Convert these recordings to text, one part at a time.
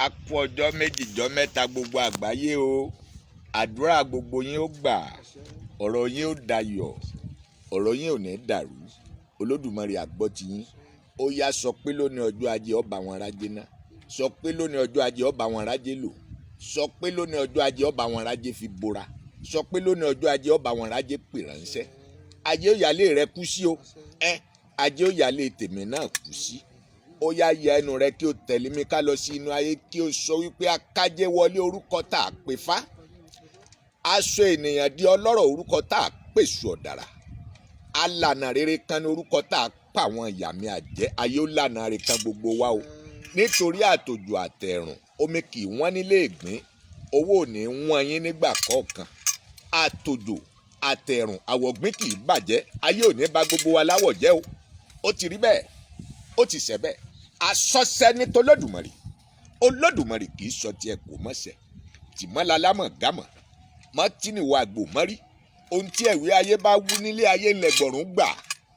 A kú ọjọ́ méjì jọ́ mẹ́ta gbogbo àgbáyé o. Àdúrà gbogbo yín ó gbà, ọ̀rọ̀ yín ó dayọ̀, ọ̀rọ̀ yín ò ní dàrú. Olódùmarè á gbọ́ ti yín. Ó yá, sọ pé lónìí ọjọ́ ajé, ọba wọn rájé ná. Sọ pé lónìí ọjọ́ ajé, ọba wọn rájé lò. Sọ pé lónìí ọjọ́ ajé, ọba wọn rájé fi bora. Sọ pé lónìí ọjọ́ ajé, ọba wọn rájé pè ránṣẹ́. Ajé ó yálé rẹ kú sí o. Ẹ ajé ó yálé tèmi náà kú sí. Ó yá, ya ẹnu rẹ kí o tẹ̀lé mi ká lọ sí inú ayé, kí o sọ wípé akájé wọlé, orúkọ tá a pè fá. Aṣọ ènìyàn di ọlọ́rọ̀, orúkọ tá a pèsè ọ̀dàrà. Alànà rere kan ní orúkọ tá a pa àwọn ìyá mi àjẹ́. Ayé ó lànà rere kan gbogbo wa o, nítorí àtòjò àtẹ̀rùn, omi kì í wọ́n nílé ìgbín. Owó ò ní wọ́n yín nígbà kọ̀ọ̀kan. Àtòjò àtẹ̀rùn, àwọ̀gbín kì í bàjẹ́. Ayé ò ní bà gbogbo wa láwọ̀ jẹ́ o. Ó ti rí bẹ́ẹ̀, ó ti ṣẹ bẹ́ẹ̀. Asọ́sẹ́ ní tolódùmarè. Olódùmarè kì í sọ tiẹ̀ kò mọ̀ṣẹ́ tìmọ́lálámọ̀ gámọ̀ mọ́ tí nìwọ àgbò mọ́rí. Ohun tí ẹ̀wí ayé bá wú nílé ayé ńlẹ̀gbọ̀rún gbà.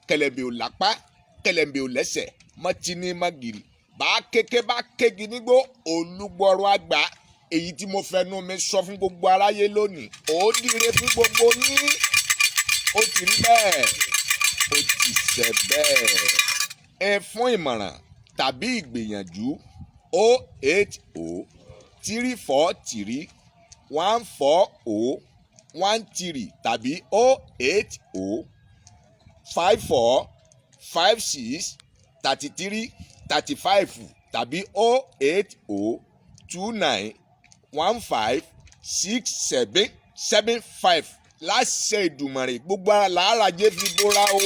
Kẹlẹ̀bẹ̀ ò lápá, kẹlẹ̀bẹ̀ ò lẹ́sẹ̀, mọ́ tí ní mọ́gìrì bá kéke bá kégi nígbó olúgbọ́rọ̀ àgbà. Èyí tí mo fẹnu mi sọ fún gbogbo aráyé lónìí, ó dire fún gbogbo yín. Ó ti rí bẹ́ẹ̀, ó ti ṣẹ bẹ́ẹ̀. Ẹ fún ìmọ̀ràn tàbí ìgbìyànjú, 08034314013 tàbí 08054563335 tàbí 08029156775. Láṣẹ Ìdùmarè, gbogbo ara làáràjẹ́ fi bóra o.